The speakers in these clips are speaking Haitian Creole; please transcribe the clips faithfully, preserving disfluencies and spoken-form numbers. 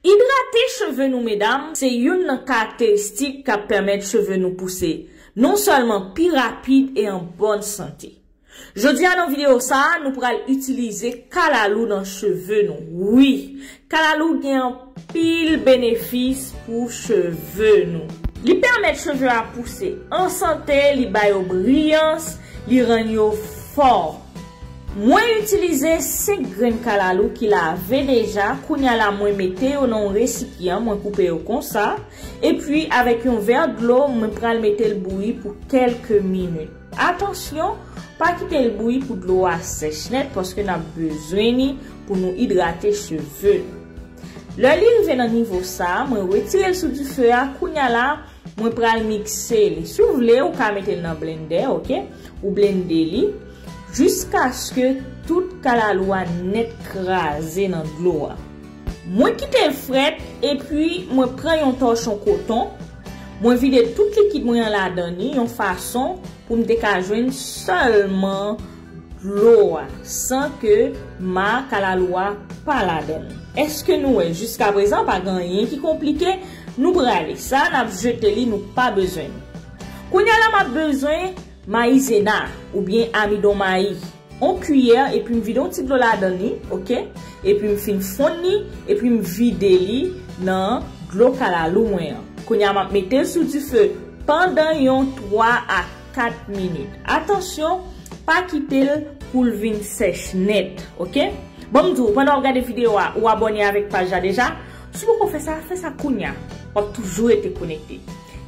Idrate cheve nou, medam, se youn nan karakteristik k ap pèmèt cheve nou pouse non sèlman pi rapid e an bòn sante. Jodi a nan videyo sa a, nou pral itilize kalalou nan cheve nou. Wi, kalalou gen anpil benefis pou cheve nou. Li pèmèt cheve a pouse an sante, li ba yo briyans, li rann yo fò. Mwen itilize senk grenn kalalou ki lave deja, kounye a la mwen mete yo nan yon resipyan, mwen koupe yo konsa, epi avèk yon vè dlo, mwen pral mete l bouyi pou kèlke minit. Atansyon, pa kite l bouyi pou dlo a sèch nèt, paske n ap bezwen li pou nou idrate cheve nou. Lè li rive nan nivo sa a, mwen retire l sou dife a, kounye a la, mwen pral mikse li. Si w vle, ou ka mete l nan blendè, oke? Ou blende li jiskaske tout kalalou a nèt kraze nan dlo a. Mwen kite l frèt, epi mwen pran yon tòchon koton, mwen vide tout likid mwen an ladan li yon fason pou m te ka jwenn sèlman dlo a, san ke ma kalalou a pa ladan l. Èske nou wè, jiskaprezan, pa gen anyen ki konplike, nou prale. Sa, n ap jete li, nou pa bezwen li. Kounye a la, m ap bezwen mayizena, oubyen amidon mayi. On kiyè, epi m vide yon ti dlo ladan li, oke? Epi m fin fonn li, epi m vide li nan dlo kalalou mwen an. Kounye a, m ap mete l sou dife pandan yon twa a kat minit. Atansyon, pa kite l pou l vin sèch nèt, oke? Ban m di w, pandan w ap gade videyo a, ou abòne avèk paj la deja? Si w poko fè sa, fè sa kounye a. W ap toujou rete konekte.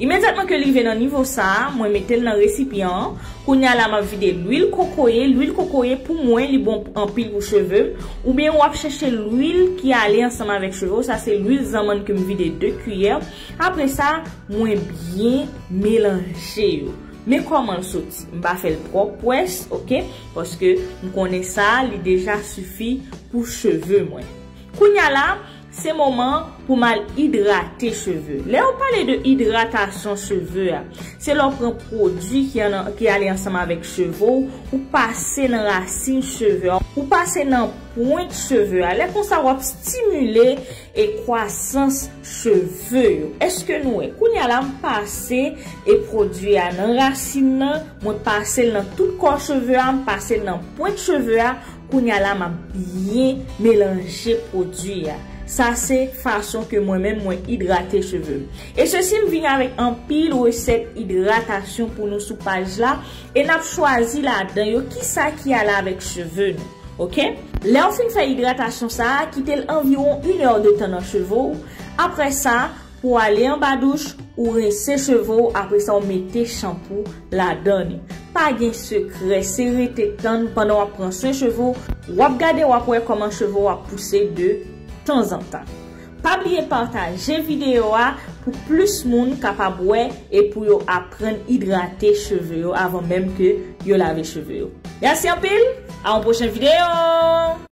Imedyatman ke l rive nan nivo sa a, mwen mete l nan resipyan an. Kounye a la, m ap vide lwil kokoye. Lwil kokoye, pou mwen, li bon anpil pou cheve m. Oubyen w ap chèche lwil ki ale ansanm avèk cheve w. Sa se lwil zanmann ke m vide de kiyè. Apre sa, mwen byen melanje yo. Men kòman l soti. M pa fè l twò pwès, oke? Paske m konnen sa, li deja sifi pou cheve mwen. Kounye a la, se moman pou m al idrate cheve. Lè yo pale de idratasyon cheve a, se lè w pran pwodui ki, an, ki ale ansanm avèk cheve w, ou pase nan rasin cheve a, ou pase nan pwent cheve a. Lè konsa, w ap stimile e kwasans cheve yo. Èske nou wè? Kounye a la, m pase e pwodui a nan rasin nan, mwen pase l nan tout kò cheve a, m pase l nan pwent cheve a, kounye a la, m ap byen melanje pwodui a. Sa se fason ke mwen menm mwen idrate cheve m. E sesi m vini avèk anpil resèt idratasyon pou nou sou paj la, e n ap chwazi ladan yo kisa ki ale avèk cheve nou. Oke? Lè w fin fè idratasyon sa a, kite l anviwon inèdtan nan cheve w. Apre sa, pou w ale anba douch, ou rense cheve w, apre sa w mete chanpou ladan li. Pa gen sekrè, se rete tann pandan w ap pran swen cheve w, w ap gade, w ap wè kòman cheve w ap pouse de tanzantan. Pa bliye pataje videyo a pou plis moun kapab wè e pou yo aprann idrate cheve yo avan menm ke yo lave cheve yo. Mèsi anpil, a yon pwochen videyo!